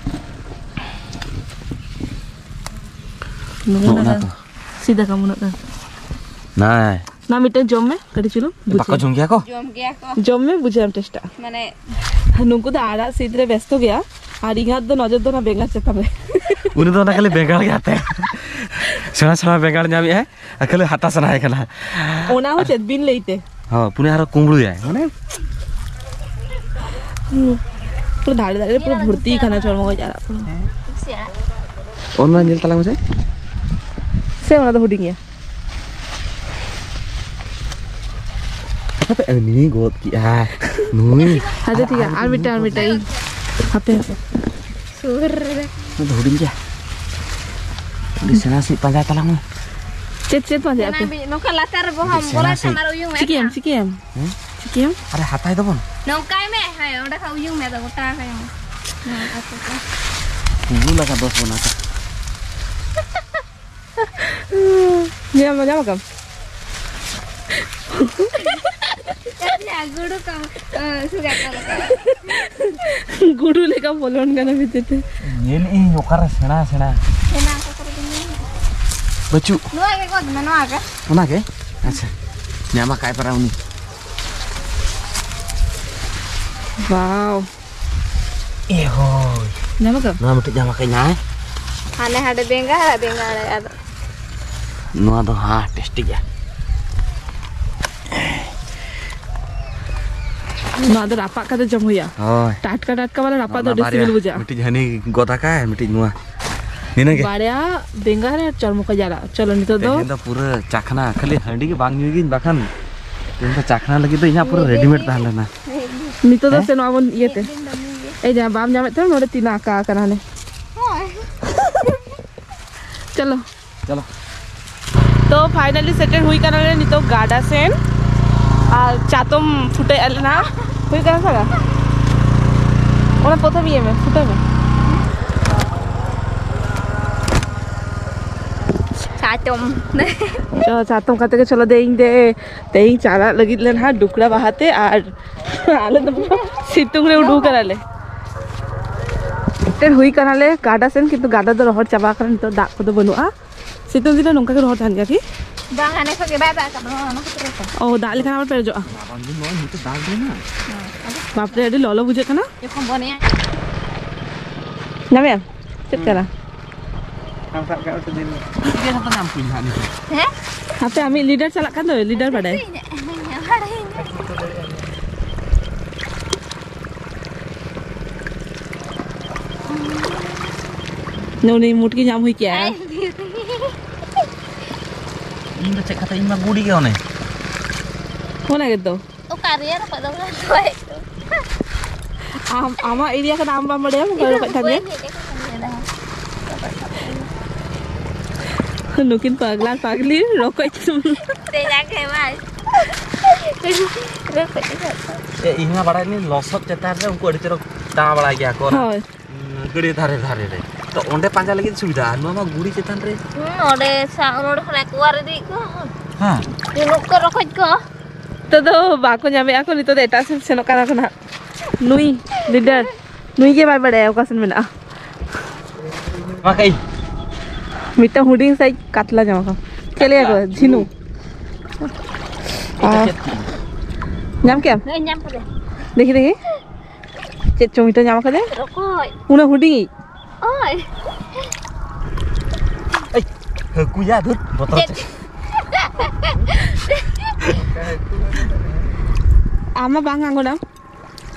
ᱱᱚᱜᱼᱚ ᱱᱟ ᱛᱚ᱾ ᱥᱤᱫᱟ ᱠᱟᱢ ᱩᱱᱟᱹᱜ ᱜᱟᱱ᱾ ᱱᱟᱭ᱾ ᱱᱟ ᱢᱤᱫᱴᱮᱱ ᱡᱚᱢ ᱢᱮ, ᱠᱟᱹᱴᱤᱡ ᱪᱩᱞᱩᱝ᱾ ᱵᱟᱠᱚ ᱵᱩᱡᱷᱟᱹᱣ᱾ ᱡᱚᱢ ᱜᱮᱭᱟ ᱠᱚ? ᱡᱚᱢ ᱜᱮᱭᱟ ᱠᱚ᱾ ᱡᱚᱢ ᱢᱮ, ᱵᱩᱡᱷᱟᱹᱣ ᱟᱢ ᱴᱮᱥᱴᱟ᱾ ᱢᱟᱱᱮ ᱱᱩᱠᱩ ᱫᱚ ᱟᱲᱟᱜ ᱥᱤᱫ ᱨᱮ ᱵᱮᱥᱛᱚ ᱜᱮᱭᱟ, ᱟᱨ ᱤᱧᱟᱹᱜ ᱫᱚ ᱱᱚᱡᱚᱨ ᱫᱚ ᱚᱱᱟ ᱵᱮᱸᱜᱟᱲ ᱪᱮᱛᱟᱱ ᱨᱮ᱾ ᱩᱱᱤ ᱫᱚ ᱚᱱᱟ ᱠᱷᱟᱹᱞᱤ ᱵᱮᱸᱜᱟᱲ ᱜᱮ ᱦᱟᱛᱟᱭᱟ᱾ ᱥᱮᱬᱟ ᱥᱮᱬᱟ ᱵᱮᱸᱜᱟᱲ ᱧᱟᱢᱮᱫᱼᱟᱭ, ᱟᱨ ᱠᱷᱟᱹᱞᱤ ᱦᱟᱛᱟ ᱥᱟᱱᱟᱭᱮ ᱠᱟᱱᱟ᱾ ᱚᱱᱟ ᱦᱚᱸ ᱪᱮᱫ ᱵᱤᱱ ᱞᱟᱹᱭᱛᱮ? ᱦᱚᱸ, ᱯᱩᱱᱤ ᱟᱨᱦᱚᱸ ᱠᱩᱢᱵᱽᱲᱩᱭᱟᱭ, ᱢᱟᱱᱮ᱾ ᱯᱩᱨᱟᱹ ᱫᱟᱨᱮ ᱫᱟᱨᱮ ᱨᱮ ᱯᱩᱨᱟᱹ ᱵᱷᱚᱨᱛᱤ ᱠᱟᱱᱟ ᱪᱚᱲᱢᱚ ᱜᱚᱡ ᱟᱲᱟᱜ ᱯᱩᱨᱟᱹ᱾ ᱚᱱᱟ ᱧᱮᱞ ᱛᱟᱞᱟᱝ ᱢᱮᱥᱮ᱾ ᱥᱮ ᱚᱱᱟ ᱫᱚ ᱦᱩᱰᱤᱧ ᱜᱮᱭᱟ? ᱦᱟᱯᱮ, ᱩᱱᱤ ᱜᱚᱫ ᱠᱮᱜᱼᱟᱭ᱾ ᱱᱩᱭ᱾ ᱟᱪᱪᱷᱟ, ᱴᱷᱤᱠ ᱜᱮᱭᱟ, ᱟᱨ ᱢᱤᱫᱴᱟᱝ, ᱟᱨ ᱢᱤᱫᱴᱟᱝ᱾ ᱤᱧ ᱦᱟᱯᱮ, ᱦᱟᱯᱮ᱾ ᱥᱩᱨ ᱨᱮ᱾ ᱚᱱᱟ ᱫᱚ ᱦᱩᱰᱤᱧ ᱜᱮᱭᱟ᱾ ᱟᱹᱰᱤ ᱥᱮᱬᱟ ᱥᱟᱺᱦᱤᱡ ᱯᱟᱸᱡᱟ ᱛᱟᱞᱟᱝ ᱢᱮ᱾ ᱪᱮᱫ ᱪᱮᱫ ᱯᱟᱸᱡᱟᱭ ᱟᱯᱮ? ᱚᱱᱟ ᱵᱤ-, ᱱᱚᱝᱠᱟ ᱞᱟᱛᱟᱨ ᱨᱮ ᱵᱚᱦᱚᱢ ᱥᱮᱬᱟ ᱵᱚᱞᱚᱭ ᱥᱮ᱾ ᱛᱟᱢ ᱟᱨ ᱩᱭᱩᱝ ᱢᱮ ᱪᱤᱠᱟᱹᱭᱟᱢ, ᱮᱠᱴᱟ᱾ ᱪᱤᱠᱟᱹᱭᱟᱢ? ᱦᱮᱸ? ᱪᱤᱠᱟᱹᱭᱟᱢ? ᱟᱨᱮ ᱦᱟᱛᱟᱭ ᱫᱟᱵᱚᱱ᱾ ᱱᱚᱝᱠᱟᱭ ᱢᱮ, ᱦᱮᱸ, ᱚᱸᱰᱮ ᱠᱷᱚᱱ ᱩᱭᱩᱝ ᱢᱮ, ᱟᱫᱚ ᱜᱚᱴᱟ ᱠᱟᱭᱟᱢ᱾ ᱦᱮᱸ, ᱟᱪᱪᱷᱟ, ᱟᱪᱪᱷᱟ᱾ ᱯᱩᱨᱟᱹ ᱞᱟᱜᱟ ᱫᱚᱥ ᱵᱚᱱᱟ ᱛᱚ᱾ ᱧᱟᱢ, ᱧᱟᱢ ᱠᱟᱢ? ᱪᱮᱫ ᱭᱟ, ᱜᱩᱰᱩ ᱠᱚ, ᱚ, ᱥᱩᱜᱟ ᱠᱚ ᱞᱮᱠᱟ᱾ ᱜᱩᱰᱩ ᱞᱮᱠᱟ ᱵᱚᱞᱚᱱ ᱠᱟᱱᱟ ᱵᱷᱤᱛᱤᱨ ᱛᱮ᱾ ᱧᱮᱞ ᱤᱧ ᱚᱠᱟᱨᱮ ᱥᱮᱬᱟ, ᱥᱮᱬᱟ᱾ ᱥᱮᱬᱟ ᱚᱠᱟ ᱠᱚᱨᱮ ᱵᱤᱱ ᱧᱮᱞ ᱧᱟᱢᱟ? ᱵᱟᱹᱪᱩᱜ᱾ ᱱᱚᱣᱟ ᱜᱮ ᱜᱚᱫ ᱢᱮ, ᱱᱚᱣᱟ ᱜᱮ᱾ ᱚᱱᱟ ᱜᱮ? ᱟᱪᱪᱷᱟ᱾ ᱧᱟᱢ ᱟᱠᱟᱫ ᱯᱟᱨᱟ ᱩᱱᱤ᱾ ᱵᱟᱣ᱾ ᱮ ᱦᱳᱭ᱾ ᱧᱟᱢ ᱟᱠᱟᱫ? ᱱᱚᱣᱟ ᱢᱤᱫᱴᱤᱡ ᱧᱟᱢ ᱟᱠᱟᱫ ᱱᱟᱭ᱾ ᱦᱟᱱᱮ ᱦᱟᱸᱰᱮ ᱵᱮᱸᱜᱟᱲ, ᱵᱮᱸᱜᱟᱲ ᱟᱫᱚ᱾ ᱱᱚᱣᱟ ᱫᱚ ᱦᱟᱸ, ᱴᱮᱥᱴᱤ ᱜᱮᱭᱟ᱾ ᱱᱚᱣᱟ ᱫᱚ ᱨᱟᱯᱟᱜ ᱠᱟᱛᱮ ᱡᱚᱢ ᱦᱩᱭᱩᱜᱼᱟ᱾ ᱦᱳᱭ᱾ ᱴᱟᱴᱠᱟ, ᱴᱟᱴᱠᱟ ᱵᱟᱞᱟ ᱨᱟᱯᱟᱜ ᱫᱚ ᱚᱱᱟ ᱟᱹᱰᱤ ᱵᱟᱨᱭᱟ, ᱥᱤᱵᱤᱞ ᱵᱩᱡᱷᱟᱹᱜᱼᱟ᱾ ᱢᱤᱫᱴᱤᱡ ᱦᱟᱹᱱᱤ ᱜᱚᱫ ᱟᱠᱟᱭ, ᱢᱤᱫᱴᱤᱡ ᱱᱚᱣᱟ᱾ ᱤᱱᱟᱹᱜᱮ᱾ ᱵᱟᱨᱭᱟ ᱵᱮᱸᱜᱟᱲ ᱟᱨ ᱪᱚᱨᱢᱚ ᱠᱚ ᱡᱟᱞᱟ᱾ ᱪᱚᱞᱚ, ᱱᱤᱛᱚᱜ ᱫᱚ ᱛᱮᱦᱮᱧ ᱫᱚ ᱯᱩᱨᱟᱹ ᱪᱟᱠᱷᱱᱟ, ᱠᱷᱟᱹᱞᱤ ᱦᱟᱺᱰᱤ ᱜᱮ ᱵᱟᱝ ᱧᱩᱭ ᱜᱤᱧ, ᱵᱟᱠᱷᱟᱱ ᱛᱮᱦᱮᱧ ᱫᱚ ᱪᱟᱠᱷᱱᱟ ᱞᱟᱹᱜᱤᱫ ᱫᱚ ᱤᱧᱟᱹᱜ ᱯᱩᱨᱟᱹ ᱢᱤᱫ ᱫᱤᱱ ᱨᱮᱰᱤᱢᱮᱰ ᱜᱮ᱾ ᱛᱟᱦᱮᱸ ᱞᱮᱱᱟ᱾ ᱢᱤᱫ ᱫᱤᱱ᱾ ᱱᱤᱛᱚᱜ ᱫᱚ ᱦᱮᱸ? ᱥᱮ ᱱᱚᱣᱟ ᱵᱚᱱ ᱤᱭᱟᱹᱛᱮ᱾ ᱢᱤᱫ ᱫᱤᱱ ᱫᱚ ᱢᱤᱫ ᱜᱮ᱾ ᱮᱭ ᱡᱟ, ᱵᱟᱢ ᱧᱟᱢᱮᱫ ᱛᱟᱦᱮᱸ, ᱱᱚᱰᱮ ᱛᱤᱱᱟᱹᱜ ᱟᱠᱟ ᱟᱠᱟᱱᱟ ᱦᱟᱱᱮ᱾ ᱦᱳᱭ᱾ ᱪᱚᱞᱚ᱾ ᱪᱚᱞᱚ᱾ ᱛᱚ, finally ᱥᱮᱴᱮᱨ ᱦᱩᱭ ᱠᱟᱱᱟᱞᱮ ᱱᱤᱛᱚᱜ ᱜᱟᱰᱟ ᱥᱮᱱ᱾ ᱟᱨ ᱪᱟᱛᱚᱢ ᱯᱷᱩᱴᱟᱹᱣ ᱟᱞᱮ ᱱᱟ᱾ ᱦᱩᱭᱩᱜ ᱠᱟᱱᱟ ᱥᱟᱨᱟ? ᱚᱱᱟ ᱯᱨᱚᱛᱷᱚᱢ ᱤᱭᱟᱹ ᱢᱮ, ᱯᱷᱩᱴᱟᱹᱣ ᱢᱮ᱾ ᱪᱟᱛᱚᱢ᱾ ᱪᱚ, ᱪᱟᱛᱚᱢ ᱠᱟᱛᱮ ᱜᱮ ᱪᱚᱞᱚ ᱫᱮ, ᱤᱧ ᱫᱮ᱾ ᱛᱮᱦᱮᱧ ᱪᱟᱞᱟᱜ ᱞᱟᱹᱜᱤᱫ ᱞᱮ ᱱᱟᱦᱟᱜ ᱰᱩᱠᱨᱟ ᱵᱟᱦᱟ ᱛᱮ, ᱟᱨ ᱟᱞᱮ ᱫᱚ ᱥᱤᱛᱩᱝ ᱨᱮ ᱩᱰᱩᱠ ᱠᱟᱱᱟᱞᱮ᱾ ᱥᱮᱴᱮᱨ ᱦᱩᱭ ᱠᱟᱱᱟᱞᱮ ᱜᱟᱰᱟ ᱥᱮᱱ, ᱠᱤᱱᱛᱩ ᱜᱟᱰᱟ ᱫᱚ ᱨᱚᱦᱚᱲ ᱪᱟᱵᱟ ᱟᱠᱟᱱᱟ, ᱱᱤᱛᱚᱜ ᱫᱟᱜ ᱠᱚᱫᱚ ᱵᱟᱹᱱᱩᱜᱼᱟ᱾ ᱥᱤᱛᱩᱝ ᱫᱤᱱ ᱫᱚ ᱱᱚᱝᱠᱟ ᱜᱮ ᱨᱚᱦᱚᱲ ᱛᱟᱦᱮᱱ ᱜᱮᱭᱟ ᱠᱤ? ᱵᱟᱝ, ᱦᱟᱱᱮ ᱠᱷᱚᱱ ᱜᱮ ᱵᱟᱭ ᱫᱟᱜ ᱟᱠᱟᱫᱟ, ᱱᱚᱣᱟ ᱠᱷᱟᱹᱛᱤᱨ ᱛᱮ᱾ ᱚ, ᱫᱟᱜ ᱞᱮᱠᱷᱟᱱ ᱟᱵᱟᱨ ᱯᱮᱨᱮᱡᱚᱜᱼᱟ᱾ ᱨᱟᱵᱟᱝ ᱫᱤᱱ ᱱᱚᱜᱼᱚᱭ ᱱᱤᱛᱚᱜ ᱫᱟᱜ ᱫᱟᱭ ᱱᱟ᱾ ᱵᱟᱯᱨᱮ, ᱟᱹᱰᱤ ᱞᱚᱞᱚ ᱵᱩᱡᱷᱟᱹᱜ ᱠᱟᱱᱟ᱾ ᱡᱚᱠᱷᱚᱱ ᱵᱚᱱᱮᱭᱟ᱾ ᱧᱟᱢᱮᱭᱟᱢ? ᱪᱮᱫ ᱠᱟᱱᱟ? ᱟᱢ ᱥᱟᱵ ᱠᱟᱜ ᱢᱮ ᱥᱮ ᱫᱤᱱ᱾ ᱤᱭᱟᱹ ᱦᱚᱸᱛᱚ ᱧᱟᱢ ᱠᱚᱧ ᱦᱟᱸᱜ ᱱᱤᱛᱚᱜ᱾ ᱦᱮᱸ? ᱦᱟᱯᱮ, ᱟᱢᱤᱡ ᱞᱤᱰᱟᱨ ᱪᱟᱞᱟᱜ ᱠᱟᱱ ᱫᱚ, ᱞᱤᱰᱟᱨ ᱵᱟᱰᱟᱭ᱾ ᱤᱧ, ᱤᱧ, ᱵᱟᱰᱟᱭ ᱤᱧ᱾ ᱱᱩᱱᱤ ᱢᱩᱴᱠᱤ ᱧᱟᱢ ᱦᱩᱭ ᱠᱮᱜᱼᱟ᱾ ᱤᱧ ᱫᱚ ᱪᱮᱫ ᱠᱟᱛᱮ, ᱤᱧ ᱢᱟ ᱜᱩᱰᱤ ᱜᱮ ᱚᱱᱮ᱾ ᱚᱱᱟ ᱜᱮᱛᱚ᱾ ᱚᱠᱟ ᱨᱮᱭᱟᱲ ᱨᱚᱠᱚᱡ ᱫᱚ ᱵᱟᱝ ᱨᱚᱠᱚᱡ ᱠᱚ᱾ ᱟᱢ, ᱟᱢᱟᱜ ᱮᱨᱤᱭᱟ ᱠᱟᱱᱟ, ᱟᱢ ᱵᱟᱢ ᱵᱟᱰᱟᱭᱟ ᱚᱠᱟ ᱨᱚᱠᱚᱡ ᱠᱟᱱ ᱜᱮᱭᱟ? ᱵᱟᱹᱧ ᱦᱮᱡ ᱟᱠᱟᱱᱟ᱾ ᱱᱩᱠᱤᱱ ᱯᱟᱜᱽᱞᱟ ᱯᱟᱜᱽᱞᱤ ᱨᱚᱠᱚᱡ ᱛᱮᱧᱟᱝ ᱦᱮᱣᱟᱭ᱾ ᱨᱚᱠᱚᱡ ᱛᱮᱧᱟᱝ᱾ ᱮ, ᱤᱧ ᱢᱟ ᱵᱟᱲᱟᱭ ᱱᱤᱧ ᱞᱚᱥᱚᱫ ᱪᱮᱛᱟᱱ ᱨᱮ ᱩᱱᱠᱩ ᱟᱹᱰᱤ ᱪᱚᱨᱚᱠ ᱫᱟᱬᱟ ᱵᱟᱲᱟᱭ ᱜᱮᱭᱟ ᱠᱚ ᱚᱱᱟ, ᱦᱳᱭ᱾ ᱩᱸ, ᱜᱟᱹᱰᱭᱟᱹ ᱫᱷᱟᱨᱮ ᱫᱷᱟᱨᱮ ᱨᱮ᱾ ᱛᱚ ᱚᱸᱰᱮ ᱯᱟᱸᱡᱟ ᱞᱟᱹᱜᱤᱫ ᱥᱩᱵᱤᱫᱷᱟ, ᱱᱚᱣᱟ ᱢᱟ ᱜᱩᱲᱤ ᱪᱮᱛᱟᱱ ᱨᱮ᱾ ᱦᱩᱸ, ᱚᱸᱰᱮ ᱥᱟ-, ᱱᱚᱰᱮ ᱠᱷᱚᱱᱟᱜ ᱠᱚ ᱚᱣᱟᱨ ᱤᱫᱤᱭᱮᱫ ᱠᱚᱣᱟ᱾ ᱦᱮᱸ᱾ ᱡᱩᱱᱩᱠ ᱠᱚ ᱨᱚᱠᱚᱡ ᱠᱚ᱾ ᱱᱤᱛᱚᱜ ᱫᱚ ᱵᱟᱠᱚ ᱧᱟᱢᱮᱫᱼᱟ ᱠᱚ, ᱱᱤᱛᱚᱜ ᱫᱚ ᱮᱴᱟᱜ ᱥᱮᱫ ᱥᱮᱱᱚᱜ ᱠᱟᱱᱟ ᱠᱚ ᱱᱟᱦᱟᱜ᱾ ᱱᱩᱭ leader, ᱱᱩᱭ ᱜᱮ ᱵᱟᱭ ᱵᱟᱲᱟᱭᱟ ᱚᱠᱟ ᱥᱮᱱ ᱢᱮᱱᱟᱜᱼᱟ᱾ ᱢᱟ ᱠᱟᱹᱡ᱾ ᱢᱤᱫᱴᱟᱝ ᱦᱩᱰᱤᱧ ᱥᱟᱭᱤᱡ ᱠᱟᱛᱞᱟ ᱧᱟᱢ ᱟᱠᱟᱫ᱾ ᱪᱮᱫ ᱞᱟᱹᱭᱟ ᱠᱚ? ᱡᱷᱤᱱᱩ᱾ ᱟᱨ ᱪᱮᱫ ᱠᱚ? ᱧᱟᱢ ᱠᱮᱫᱟᱢ? ᱦᱮᱸ, ᱧᱟᱢ ᱠᱮᱫᱟᱹᱧ᱾ ᱫᱮᱠᱷᱤ, ᱫᱮᱠᱷᱤ᱾ ᱪᱮᱫ ᱪᱚᱝ ᱢᱤᱫᱴᱟᱝ ᱧᱟᱢ ᱟᱠᱟᱫᱮ? ᱨᱚᱠᱚᱡ᱾ ᱩᱱᱟᱹᱜ ᱦᱩᱰᱤᱧ? ᱳᱭ᱾ ᱮᱭ, ᱦᱟᱹᱠᱩᱭᱟ, ᱫᱷᱩᱨ, ᱵᱚᱛᱚᱨ ᱪᱮᱫ? ᱪᱮᱫ᱾ ᱟᱢ ᱢᱟ ᱵᱟᱝ ᱟᱬᱜᱚᱱᱟᱢ᱾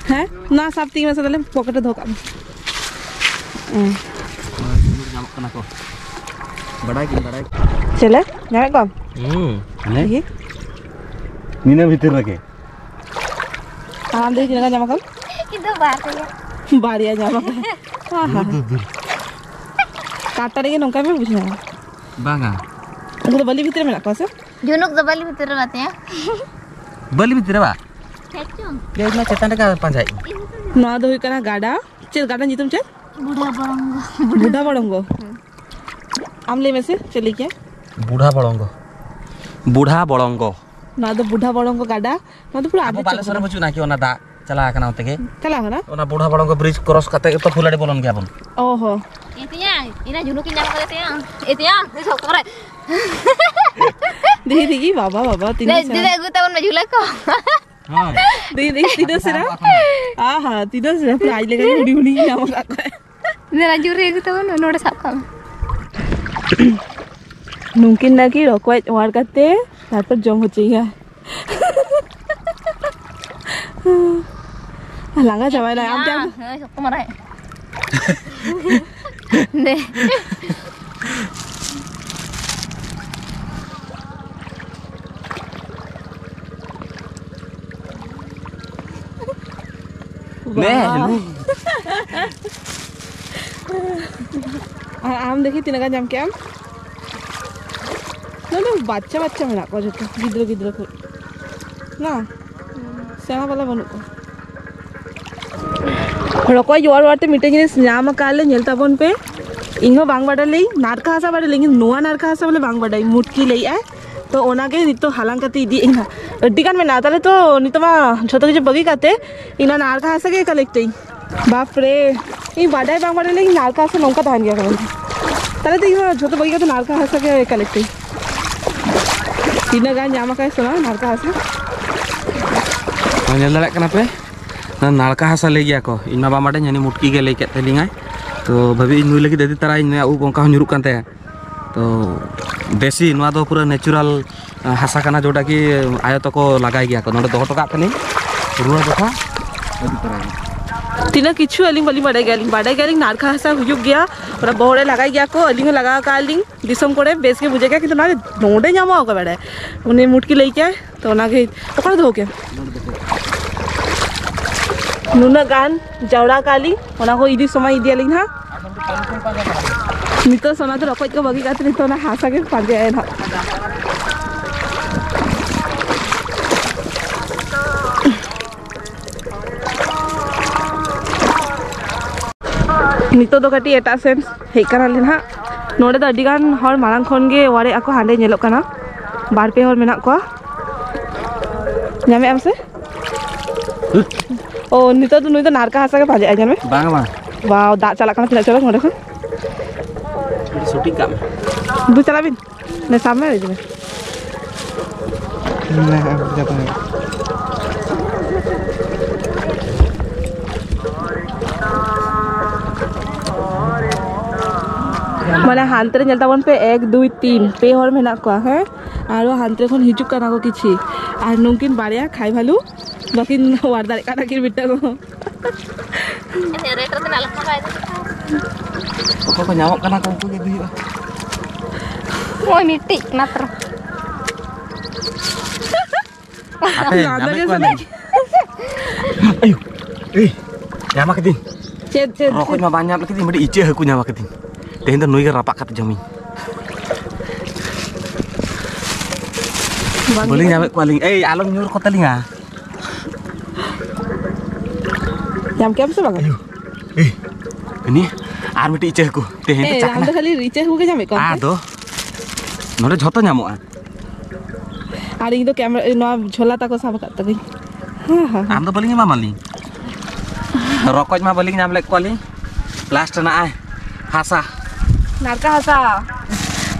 ᱦᱮᱸ? ᱱᱚᱣᱟ ᱥᱟᱵ ᱛᱤᱧ ᱢᱮᱥᱮ ᱛᱟᱦᱞᱮ, ᱯᱚᱠᱮᱴ ᱨᱮ ᱫᱚᱦᱚ ᱠᱟᱜ ᱢᱮ᱾ ᱦᱮᱸ᱾ ᱱᱚᱜᱼᱚᱭ ᱥᱤᱸᱫᱩᱨ ᱧᱟᱢᱚᱜ ᱠᱟᱱᱟ ᱠᱚ᱾ ᱵᱟᱰᱟᱭ ᱜᱤᱧ, ᱵᱟᱰᱟᱭ ᱜᱤᱧ᱾ ᱪᱮᱞᱮ? ᱧᱟᱢᱮᱫ ᱠᱚᱣᱟᱢ? ᱦᱩᱸ᱾ ᱦᱟᱱᱮ? ᱫᱮᱠᱷᱤ᱾ ᱱᱤᱱᱟᱹ ᱵᱷᱤᱛᱤᱨ ᱨᱮᱜᱮ᱾ ᱟᱢ ᱫᱚ ᱛᱤᱱᱟᱹᱜ ᱜᱟᱱ ᱧᱟᱢ ᱟᱠᱟᱫ? ᱤᱧ ᱫᱚ ᱵᱟᱨᱭᱟ᱾ ᱵᱟᱨᱭᱟ ᱧᱟᱢ ᱟᱠᱟᱫ᱾ ᱦᱟ, ᱦᱟ, ᱦᱟ᱾ ᱫᱩᱨ, ᱫᱩᱨ, ᱫᱩᱨ᱾ ᱠᱟᱴᱟ ᱨᱮᱜᱮ ᱱᱚᱝᱠᱟ ᱯᱮ ᱵᱩᱡᱷᱟᱹᱣᱟ᱾ ᱵᱟᱝᱟ᱾ ᱩᱱᱠᱩ ᱫᱚ ᱵᱟᱹᱞᱤ ᱵᱷᱤᱛᱤᱨ ᱨᱮ ᱢᱮᱱᱟᱜ ᱠᱚᱣᱟ ᱥᱮ? ᱡᱷᱤᱱᱩᱠ ᱫᱚ ᱵᱟᱹᱞᱤ ᱵᱷᱤᱛᱤᱨ ᱨᱮ ᱢᱮᱱᱟᱜ ᱛᱤᱧᱟ᱾ ᱵᱟᱹᱞᱤ ᱵᱷᱤᱛᱤᱨ ᱨᱮ ᱵᱟ? ᱦᱮᱸ ᱪᱚᱝ᱾ ᱤᱧ ᱢᱟ ᱪᱮᱛᱟᱱ ᱨᱮᱜᱮ ᱯᱟᱸᱡᱟᱭᱮᱫ ᱤᱧ᱾ ᱱᱚᱣᱟ ᱫᱚ ᱦᱩᱭᱩᱜ ᱠᱟᱱᱟ ᱜᱟᱰᱟ᱾ ᱪᱮᱫ ᱜᱟᱰᱟ ᱧᱩᱛᱩᱢ ᱪᱮᱫ? ᱵᱩᱰᱷᱟ ᱵᱚᱲᱚᱝᱜᱚ᱾ ᱵᱩᱰᱷᱟ ᱵᱚᱲᱚᱝᱜᱚ᱾ ᱦᱮᱸ᱾ ᱟᱢ ᱞᱟᱹᱭ ᱢᱮᱥᱮ, ᱪᱮᱫ ᱞᱟᱹᱭ ᱠᱮᱭᱟ? ᱵᱩᱰᱷᱟ ᱵᱚᱲᱚᱝᱜᱚ᱾ ᱵᱩᱰᱷᱟ ᱵᱚᱲᱚᱝᱜᱚ᱾ ᱱᱚᱣᱟ ᱫᱚ ᱵᱩᱰᱷᱟ ᱵᱚᱲᱚᱝᱜᱚ ᱜᱟᱰᱟ᱾ ᱱᱚᱣᱟ ᱫᱚ ᱯᱩᱨᱟᱹ ᱟᱵᱚ ᱟᱹᱰᱤ ᱵᱟᱞᱮᱥᱚᱨ ᱨᱮ ᱪᱚᱠᱚᱨᱟ᱾ ᱵᱟᱹᱪᱩᱜ ᱱᱟᱠᱤ ᱚᱱᱟ ᱫᱟᱜ ᱪᱟᱞᱟᱣ ᱠᱟᱱᱟ ᱚᱱᱛᱮ ᱜᱮ? ᱪᱟᱞᱟᱣ ᱠᱟᱱᱟ? ᱚᱱᱟ ᱵᱩᱰᱷᱟ ᱵᱚᱲᱚᱝᱜᱚ bridge cross ᱠᱟᱛᱮ ᱜᱮ ᱛᱚ ᱯᱷᱩᱞᱟᱹᱰᱤ ᱵᱚᱞᱚᱱ ᱜᱮᱭᱟᱵᱚᱱ᱾ ᱚ ᱦᱚ᱾ ᱮ ᱛᱮᱭᱟᱝ, ᱤᱧ ᱡᱷᱤᱱᱩᱠ ᱤᱧ ᱧᱟᱢ ᱠᱟᱫᱮ ᱛᱮᱭᱟᱝ᱾ ᱮ ᱛᱮᱭᱟᱝ, ᱱᱩᱭ ᱥᱚᱠᱛᱚ ᱨᱮ᱾ ᱫᱮᱠᱷᱤ, ᱫᱮᱠᱷᱤ, ᱵᱟᱵᱟ, ᱵᱟᱵᱟ, ᱛᱤᱱᱟᱹᱜ ᱫᱮ, ᱪᱮᱦᱨᱟ᱾ ᱫᱮ, ᱟᱹᱜᱩ ᱛᱟᱵᱚᱱ ᱢᱮ ᱡᱷᱩᱞᱟᱹ ᱠᱚ᱾ ᱦᱳᱭ᱾ ᱫᱮᱠᱷᱤ, ᱫᱮᱠᱷᱤ, ᱛᱤᱱᱟᱹᱜ ᱪᱮᱦᱨᱟ᱾ ᱟᱦᱟ, ᱛᱤᱱᱟᱹᱜ ᱪᱮᱦᱨᱟ᱾ ᱯᱩᱨᱟᱹ ᱟᱡ ᱞᱮᱠᱟ ᱜᱮ ᱦᱩᱰᱤᱧ ᱦᱩᱰᱤᱧ ᱧᱟᱢ ᱟᱠᱟᱫ ᱠᱚᱣᱟ᱾ ᱫᱮᱞᱟ ᱡᱳᱨ ᱨᱮ ᱟᱹᱜᱩ ᱛᱟᱵᱚᱱ ᱢᱮ, ᱱᱚᱰᱮ ᱥᱟᱵ ᱠᱟᱜ ᱢᱮ᱾ ᱱᱩᱝᱠᱤᱱ ᱱᱟᱠᱤ ᱨᱚᱠᱚᱡ ᱚᱣᱟᱨ ᱠᱟᱛᱮ ᱛᱟᱨᱯᱚᱨ ᱡᱚᱢ ᱦᱚᱪᱚᱭᱮᱭᱟ᱾ ᱞᱟᱸᱜᱟ ᱪᱟᱵᱟᱭᱮᱱᱟᱭ, ᱟᱢ ᱛᱮ ᱟᱢ ᱛᱮ᱾ ᱦᱮᱸ, ᱥᱚᱠᱛᱚ ᱢᱟᱨᱟᱝ᱾ ᱫᱮ᱾ ᱱᱮ, ᱵᱟᱵᱟ᱾ ᱱᱮ᱾ ᱟᱨ ᱟᱢ ᱫᱮᱠᱷᱤ ᱛᱤᱱᱟᱹᱜ ᱜᱟᱱ ᱧᱟᱢ ᱠᱮᱜ ᱟᱢ? ᱟᱫᱚ ᱵᱟᱪᱪᱟ ᱵᱟᱪᱪᱟ ᱢᱮᱱᱟᱜ ᱠᱚᱣᱟ ᱡᱚᱛᱚ, ᱜᱤᱫᱽᱨᱟᱹ ᱜᱤᱫᱽᱨᱟᱹ ᱠᱚ᱾ ᱱᱟ, ᱥᱮᱬᱟ ᱵᱟᱞᱟ ᱵᱟᱹᱱᱩᱜ ᱠᱚᱣᱟ᱾ ᱨᱚᱠᱚᱡ ᱡᱚᱣᱟᱨ ᱡᱚᱣᱟᱨ ᱛᱮ ᱢᱤᱫᱴᱮᱱ ᱡᱤᱱᱤᱥ ᱧᱟᱢ ᱟᱠᱟᱫ ᱞᱮ, ᱧᱮᱞ ᱛᱟᱵᱚᱱ ᱯᱮ᱾ ᱤᱧ ᱦᱚᱸ ᱵᱟᱝ ᱵᱟᱰᱟᱭ ᱞᱮᱭᱟᱹᱧ, ᱱᱟᱲᱠᱟ ᱦᱟᱥᱟ ᱵᱟᱰᱟᱭ ᱞᱮᱭᱟᱹᱧ, ᱱᱚᱣᱟ ᱱᱟᱲᱠᱟ ᱦᱟᱥᱟ ᱵᱚᱞᱮ ᱵᱟᱝ ᱵᱟᱰᱟᱭ, ᱢᱩᱴᱠᱤ ᱞᱟᱹᱭᱮᱫ ᱟᱭ᱾ ᱛᱚ ᱚᱱᱟᱜᱮ ᱱᱤᱛᱚᱜ ᱦᱟᱞᱟᱝ ᱠᱟᱛᱮ ᱤᱫᱤᱭᱮᱫ ᱟᱹᱧ ᱦᱟᱸᱜ᱾ ᱟᱹᱰᱤ ᱜᱟᱱ ᱢᱮᱱᱟᱜᱼᱟ, ᱛᱟᱦᱞᱮ ᱛᱚ ᱱᱤᱛᱚᱜ ᱢᱟ ᱡᱷᱚᱛᱚ ᱠᱤᱪᱷᱩ ᱵᱟᱹᱜᱤ ᱠᱟᱛᱮ ᱤᱧ ᱚᱱᱟ ᱱᱟᱲᱠᱟ ᱦᱟᱥᱟ ᱜᱮ ᱠᱟᱞᱮᱠᱴ ᱟᱹᱧ᱾ ᱵᱟᱯ ᱨᱮ, ᱤᱧ ᱵᱟᱰᱟᱭ ᱵᱟᱝ ᱵᱟᱰᱟᱭ ᱞᱮᱭᱟᱹᱧ ᱱᱟᱲᱠᱟ ᱦᱟᱥᱟ ᱱᱚᱝᱠᱟ ᱛᱟᱦᱮᱱ ᱜᱮᱭᱟ ᱠᱟᱨᱚᱱ᱾ ᱛᱟᱦᱞᱮ ᱛᱚ ᱤᱧ ᱦᱚᱸ ᱡᱷᱚᱛᱚ ᱵᱟᱹᱜᱤ ᱠᱟᱛᱮ ᱱᱟᱲᱠᱟ ᱦᱟᱥᱟ ᱜᱮ ᱠᱟᱞᱮᱠᱴ ᱟᱹᱧ᱾ ᱛᱤᱱᱟᱹᱜ ᱜᱟᱱ ᱧᱟᱢ ᱟᱠᱟᱫ ᱥᱮ ᱵᱟᱝ ᱱᱟᱲᱠᱟ ᱦᱟᱥᱟ? ᱱᱚᱣᱟ ᱧᱮᱞ ᱫᱟᱲᱮᱭᱟᱜ ᱠᱟᱱᱟ ᱯᱮ? ᱱᱚᱣᱟ ᱱᱟᱲᱠᱟ ᱦᱟᱥᱟ ᱞᱟᱹᱭ ᱜᱮᱭᱟ ᱠᱚ, ᱤᱧ ᱢᱟ ᱵᱟᱝ ᱵᱟᱰᱟᱭ, ᱦᱟᱹᱱᱤ ᱢᱩᱴᱠᱤ ᱜᱮ ᱞᱟᱹᱭ ᱠᱮᱫ ᱛᱟᱹᱞᱤᱧᱟᱭ᱾ ᱛᱚ ᱵᱷᱟᱵᱤ ᱤᱧ ᱱᱩᱭ ᱞᱟᱹᱜᱤᱫ ᱤᱫᱤ ᱛᱟᱨᱟᱭᱟᱹᱧ, ᱱᱩᱭᱟᱜ ᱩᱵ ᱚᱱᱠᱟ ᱦᱚᱸ ᱧᱩᱨᱩᱜ ᱠᱟᱱ ᱛᱟᱭᱟ᱾ ᱛᱚ ᱫᱮᱥᱤ, ᱱᱚᱣᱟ ᱫᱚ ᱯᱩᱨᱟᱹ ᱱᱮᱪᱩᱨᱟᱞ ᱦᱟᱥᱟ ᱠᱟᱱᱟ, ᱡᱚᱴᱟ ᱠᱤ ᱟᱭᱳ ᱛᱟᱠᱚ ᱞᱟᱜᱟᱭ ᱜᱮᱭᱟ ᱠᱚ᱾ ᱱᱚᱰᱮ ᱫᱚᱦᱚ ᱦᱚᱴᱚ ᱠᱟᱜ ᱠᱟᱹᱱᱟᱹᱧ, ᱨᱩᱣᱟᱹᱲ ᱡᱚᱠᱷᱟ ᱤᱫᱤ ᱛᱟᱨᱟᱭᱟᱹᱧ᱾ ᱛᱤᱱᱟᱹᱜ ᱠᱤᱪᱷᱩ ᱟᱹᱞᱤᱧ ᱵᱟᱹᱞᱤᱧ ᱵᱟᱰᱟᱭ ᱜᱮᱭᱟ, ᱟᱹᱞᱤᱧ ᱵᱟᱰᱟᱭ ᱜᱮᱭᱟᱞᱤᱧ ᱱᱟᱲᱠᱟ ᱦᱟᱥᱟ ᱦᱩᱭᱩᱜ ᱜᱮᱭᱟ, ᱚᱱᱟ ᱵᱚᱦᱚᱜ ᱨᱮ ᱞᱟᱜᱟᱭ ᱜᱮᱭᱟ ᱠᱚ, ᱟᱹᱞᱤᱧ ᱦᱚᱸ ᱞᱟᱜᱟᱣ ᱟᱠᱟᱫ ᱞᱤᱧ᱾ ᱫᱤᱥᱚᱢ ᱠᱚᱨᱮ ᱵᱮᱥ ᱜᱮ ᱵᱩᱡᱷᱟᱹᱜ ᱜᱮᱭᱟ, ᱠᱤᱱᱛᱩ ᱱᱚᱣᱟ ᱫᱚ ᱱᱚᱰᱮ ᱧᱟᱢᱚᱜᱼᱟ ᱚᱠᱚᱭ ᱵᱟᱲᱟᱭᱟ᱾ ᱩᱱᱤ ᱢᱩᱴᱠᱤ ᱞᱟᱹᱭ ᱠᱮᱭᱟᱭ, ᱛᱚ ᱚᱱᱟᱜᱮ ᱚᱠᱟᱨᱮ ᱫᱚᱦᱚ ᱠᱮᱭᱟ? ᱱᱩᱱᱟᱹᱜ ᱜᱟᱱ ᱡᱟᱣᱨᱟ ᱠᱟᱜ ᱞᱤᱧ, ᱚᱱᱟ ᱠᱚ ᱤᱫᱤ ᱥᱚᱢᱚᱭ ᱤᱫᱤᱭᱟᱞᱤᱧ ᱦᱟᱸᱜ᱾ ᱱᱤᱛᱚᱜ ᱥᱚᱱᱟ ᱫᱚ ᱨᱚᱠᱚᱡ ᱠᱚ ᱵᱟᱹᱜᱤ ᱠᱟᱛᱮ ᱱᱤᱛᱚᱜ ᱚᱱᱟ ᱦᱟᱥᱟ ᱜᱮ ᱯᱟᱸᱡᱟᱭᱟ ᱱᱟᱦᱟᱜ᱾ ᱱᱤᱛᱚᱜ ᱫᱚ ᱠᱟᱹᱴᱤᱡ ᱮᱴᱟᱜ ᱥᱮᱱ ᱦᱮᱡ ᱠᱟᱱᱟᱞᱮ ᱱᱟᱦᱟᱜ᱾ ᱱᱚᱰᱮ ᱫᱚ ᱟᱹᱰᱤ ᱜᱟᱱ ᱦᱚᱲ ᱢᱟᱲᱟᱝ ᱠᱷᱚᱱ ᱜᱮ ᱚᱣᱟᱨᱮᱫ ᱟᱠᱚ, ᱦᱟᱸᱰᱮ ᱧᱮᱞᱚᱜ ᱠᱟᱱᱟ ᱵᱟᱨ ᱯᱮ ᱦᱚᱲ ᱢᱮᱱᱟᱜ ᱠᱚᱣᱟ᱾ ᱧᱟᱢᱮᱫ ᱟᱢ ᱥᱮ? ᱚ, ᱱᱤᱛᱚᱜ ᱫᱚ ᱱᱩᱭ ᱫᱚ ᱱᱟᱲᱠᱟ ᱦᱟᱥᱟ ᱜᱮ ᱯᱟᱸᱡᱟᱭᱮᱫᱼᱟ, ᱧᱮᱞ ᱢᱮ᱾ ᱵᱟᱝ, ᱵᱟᱝ᱾ ᱵᱟᱣ, ᱫᱟᱜ ᱪᱟᱞᱟᱜ ᱠᱟᱱᱟ ᱛᱤᱱᱟᱹᱜ ᱪᱚᱨᱚᱠ ᱱᱚᱰᱮ ᱠᱷᱚᱱ᱾ ᱥᱩᱴᱤᱝ ᱠᱟᱜ ᱢᱮ᱾ ᱫᱩ ᱪᱟᱞᱟᱜ ᱵᱤᱱ᱾ ᱱᱮ ᱥᱟᱢᱱᱮ ᱨᱮ ᱦᱤᱡᱩᱜ ᱢᱮ᱾ ᱢᱟᱱᱮ ᱦᱟᱱᱛᱮ ᱨᱮ ᱧᱮᱞ ᱛᱟᱵᱚᱱ ᱯᱮ, ᱮᱠ, ᱫᱩᱭ, ᱛᱤᱱ, ᱯᱮ ᱦᱚᱲ ᱢᱮᱱᱟᱜ ᱠᱚᱣᱟ, ᱦᱮᱸ? ᱟᱨᱚ ᱦᱟᱱᱛᱮ ᱠᱷᱚᱱ ᱦᱤᱡᱩᱜ ᱠᱟᱱᱟ ᱠᱚ ᱠᱤᱪᱷᱤ᱾ ᱟᱨ ᱱᱩᱠᱤᱱ ᱵᱟᱨᱭᱟ ᱠᱷᱟᱭ ᱵᱷᱟᱞᱩ ᱵᱟᱹᱠᱤᱱ ᱚᱣᱟᱨ ᱫᱟᱲᱮᱭᱟᱜ ᱠᱟᱱᱟ ᱠᱤᱱ ᱢᱤᱫᱴᱟᱝ ᱦᱚᱸ᱾ ᱨᱮᱴ ᱨᱮ ᱛᱤᱱᱟᱹᱜ ᱞᱮᱠᱷᱟ ᱵᱟᱭ ᱫᱟᱲᱮᱭᱟᱜ ᱠᱟᱱᱟ᱾ ᱚᱠᱚᱭ ᱠᱚ ᱧᱟᱢᱚᱜ ᱠᱟᱱᱟ ᱠᱚ ᱩᱱᱠᱩ ᱜᱮ ᱤᱫᱤ ᱦᱩᱭᱩᱜᱼᱟ᱾ ᱱᱚᱜᱼᱚᱭ ᱢᱤᱫᱴᱤᱡ ᱢᱟᱛᱨᱚ᱾ ᱦᱟᱯᱮ, ᱞᱟᱸᱫᱟ ᱧᱟᱢᱮᱫ ᱜᱮ ᱠᱚᱣᱟ ᱥᱟᱱᱟ ᱞᱤᱧ᱾ ᱟᱭᱩ, ᱮᱭ, ᱧᱟᱢ ᱠᱟᱹᱫᱤᱧ᱾ ᱪᱮᱫ, ᱪᱮᱫ, ᱨᱚᱠᱚᱡ ᱪᱮᱫ? ᱢᱟ ᱵᱟᱝ ᱧᱟᱢ ᱠᱟᱹᱫᱤᱧ, ᱢᱤᱫᱴᱤᱡ ᱤᱪᱟᱹᱜ ᱦᱟᱹᱠᱩ ᱧᱟᱢ ᱠᱟᱹᱫᱤᱧ᱾ ᱛᱮᱦᱮᱧ ᱫᱚ ᱱᱩᱭ ᱜᱮ ᱨᱟᱯᱟᱜ ᱠᱟᱛᱮ ᱡᱚᱢᱤᱧ᱾ ᱵᱟᱹᱞᱤᱧ ᱧᱟᱢᱮᱫ ᱠᱚᱣᱟᱞᱤᱧ᱾ ᱮᱭ, ᱟᱞᱚᱢ ᱧᱩᱨ ᱠᱚ ᱛᱟᱹᱞᱤᱧᱟ᱾ ᱧᱟᱢ ᱠᱮᱫᱟᱢ ᱥᱮ ᱵᱟᱝᱟ? ᱮᱭ, ᱤᱱᱤ ᱟᱨ ᱢᱤᱫᱴᱤᱡ ᱤᱪᱟᱹ ᱦᱟᱹᱠᱩ᱾ ᱛᱮᱦᱮᱧ ᱫᱚ ᱮᱭ, ᱟᱢ ᱪᱟᱠᱷᱱᱟ᱾ ᱫᱚ ᱠᱷᱟᱹᱞᱤ ᱤᱪᱟᱹ ᱦᱟᱹᱠᱩ ᱜᱮ ᱧᱟᱢᱮᱫ ᱠᱚᱣᱟ? ᱟᱫᱚ ᱱᱚᱰᱮ ᱡᱷᱚᱛᱚ ᱧᱟᱢᱚᱜᱼᱟ᱾ ᱟᱨ ᱤᱧ ᱫᱚ ᱠᱮᱢᱮᱨᱟ, ᱱᱚᱣᱟ ᱡᱷᱚᱞᱟ ᱛᱟᱠᱚ ᱥᱟᱵ ᱟᱠᱟᱫ ᱛᱟᱹᱞᱤᱧ᱾ ᱦᱮᱸ, ᱦᱮᱸ, ᱦᱮᱸ᱾ ᱟᱢ ᱫᱚ ᱵᱟᱹᱞᱤᱧ ᱮᱢᱟᱢᱟᱞᱤᱧ᱾ ᱨᱚᱠᱚᱡ ᱢᱟ ᱵᱟᱹᱞᱤᱧ ᱧᱟᱢ ᱞᱮᱫ ᱠᱚᱣᱟᱞᱤᱧ᱾ ᱞᱟᱥᱴ ᱨᱮᱱᱟᱜ ᱟᱭ ᱦᱟᱥᱟ᱾ ᱱᱟᱲᱠᱟ ᱦᱟᱥᱟ᱾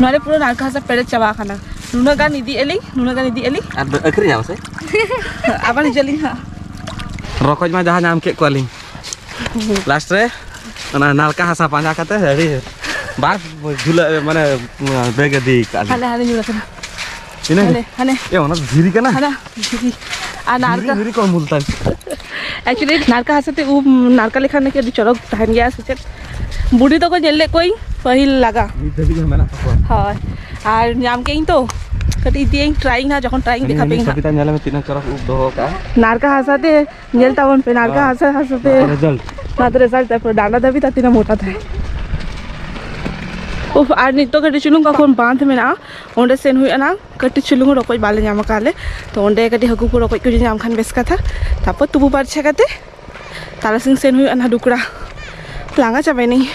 ᱱᱚᱰᱮ ᱯᱩᱨᱟᱹ ᱱᱟᱲᱠᱟ ᱦᱟᱥᱟ ᱯᱮᱨᱮᱡ ᱪᱟᱵᱟ ᱟᱠᱟᱱᱟ᱾ ᱱᱩᱱᱟᱹᱜ ᱜᱟᱱ ᱤᱫᱤᱭᱮᱫ ᱞᱤᱧ, ᱱᱩᱱᱟᱹᱜ ᱜᱟᱱ ᱤᱫᱤᱭᱮᱫ ᱞᱤᱧ᱾ ᱟᱨ ᱟᱹᱠᱷᱨᱤᱧᱟᱢ ᱥᱮ? ᱟᱵᱟᱨ ᱦᱤᱡᱩᱜ ᱟᱹᱞᱤᱧ ᱦᱟᱸᱜ᱾ ᱨᱚᱠᱚᱡ ᱢᱟ ᱡᱟᱦᱟᱸ ᱧᱟᱢ ᱠᱮᱫ ᱠᱚᱣᱟᱞᱤᱧ᱾ ᱞᱟᱥᱴ ᱨᱮ ᱚᱱᱟ ᱱᱟᱲᱠᱟ ᱦᱟᱥᱟ ᱯᱟᱸᱡᱟ ᱠᱟᱛᱮ ᱟᱹᱰᱤ ᱵᱟᱨ ᱡᱷᱩᱞᱟᱹ, ᱢᱟᱱᱮ, ᱵᱮᱜᱽ ᱤᱫᱤ ᱠᱟᱜ ᱞᱤᱧ᱾ ᱦᱟᱱᱮ, ᱦᱟᱱᱮ ᱧᱩᱨ ᱟᱠᱟᱱᱟ᱾ ᱤᱱᱟᱹ ᱜᱮ? ᱦᱟᱱᱮ, ᱦᱟᱱᱮ᱾ ᱮ, ᱚᱱᱟ ᱫᱚ ᱫᱷᱤᱨᱤ ᱠᱟᱱᱟ? ᱦᱟᱱᱟ, ᱫᱷᱤᱨᱤ᱾ ᱟᱨ ᱫᱷᱤᱨᱤ, ᱱᱟᱲᱠᱟ᱾ ᱫᱷᱤᱨᱤ ᱠᱚ ᱩᱢᱩᱞ ᱛᱟᱭ᱾ Actually, ᱱᱟᱲᱠᱟ ᱦᱟᱥᱟ ᱛᱮ ᱩᱵ ᱱᱟᱲᱠᱟ ᱞᱮᱠᱷᱟᱱ ᱱᱟᱠᱤ ᱟᱹᱰᱤ ᱪᱚᱨᱚᱠ ᱛᱟᱦᱮᱱ ᱜᱮᱭᱟ ᱥᱮ ᱪᱮᱫ? ᱵᱩᱰᱷᱤ ᱛᱟᱠᱚ ᱧᱮᱞ ᱞᱮᱫ ᱠᱚᱣᱟᱹᱧ ᱯᱟᱹᱦᱤᱞ ᱞᱟᱜᱟ᱾ ᱱᱤᱛ ᱫᱷᱟᱹᱵᱤᱡ ᱦᱚᱸ ᱢᱮᱱᱟᱜ ᱛᱟᱠᱚᱣᱟ᱾ ᱦᱳᱭ᱾ ᱟᱨ ᱧᱟᱢ ᱠᱮᱫ ᱟᱹᱧ ᱛᱚ, ᱠᱟᱹᱴᱤᱡ ᱤᱫᱤᱭᱟᱹᱧ, ᱴᱨᱟᱭᱤᱝ ᱦᱟᱸᱜ, ᱡᱚᱠᱷᱚᱱ ᱴᱨᱟᱭᱤᱝ ᱦᱟᱹᱱᱤ, ᱫᱮᱠᱷᱟᱣ ᱦᱟᱹᱱᱤ ᱯᱮ ᱦᱟᱸᱜ᱾ ᱥᱚᱵᱤᱛᱟ ᱧᱮᱞ ᱢᱮ ᱛᱤᱱᱟᱹᱜ ᱪᱚᱨᱚᱠ ᱩᱵ ᱫᱚᱦᱚ ᱠᱟᱜᱼᱟ᱾ ᱱᱟᱲᱠᱟ ᱦᱟᱥᱟ ᱛᱮ ᱧᱮᱞ ᱛᱟᱵᱚᱱ ᱯᱮ, ᱱᱟᱲᱠᱟ ᱦᱮᱸ᱾ ᱦᱟᱥᱟ, ᱦᱟᱥᱟ ᱛᱮ᱾ ᱱᱚᱣᱟ ᱫᱚ result᱾ ᱱᱚᱣᱟ ᱫᱚ result, ᱛᱟᱨᱯᱚᱨ ᱰᱟᱸᱰᱟ ᱫᱷᱟᱹᱵᱤᱡ ᱛᱟᱛᱤᱱᱟ ᱢᱚᱴᱟ ᱛᱟᱦᱮᱸ᱾ ᱩᱯᱷ, ᱟᱨ ᱱᱤᱛᱚᱜ ᱠᱟᱹᱴᱤᱡ ᱪᱩᱞᱩᱝ ᱠᱷᱚᱱ ᱵᱟᱸᱫᱷ ᱢᱮᱱᱟᱜᱼᱟ, ᱚᱸᱰᱮ ᱥᱮᱱ ᱦᱩᱭᱩᱜᱼᱟ ᱱᱟᱝ᱾ ᱠᱟᱹᱴᱤᱡ ᱪᱩᱞᱩᱝ ᱨᱚᱠᱚᱡ ᱵᱟᱞᱮ ᱧᱟᱢ ᱟᱠᱟᱫ ᱞᱮ, ᱛᱚ ᱚᱸᱰᱮ ᱠᱟᱹᱴᱤᱡ ᱦᱟᱹᱠᱩ ᱠᱚ ᱨᱚᱠᱚᱡ ᱠᱚ ᱡᱩᱫᱤ ᱧᱟᱢ ᱠᱷᱟᱱ ᱵᱮᱥ ᱠᱟᱛᱷᱟ᱾ ᱛᱟᱨᱯᱚᱨ ᱛᱩᱯᱩ ᱯᱟᱨᱪᱷᱟ ᱠᱟᱛᱮ ᱛᱟᱨᱟᱥᱤᱧ ᱥᱮᱱ ᱦᱩᱭᱩᱜᱼᱟ ᱱᱟᱦᱟᱜ ᱰᱩᱠᱲᱟ᱾ ᱞᱟᱸᱜᱟ ᱪᱟᱵᱟᱭᱱᱟᱹᱧ᱾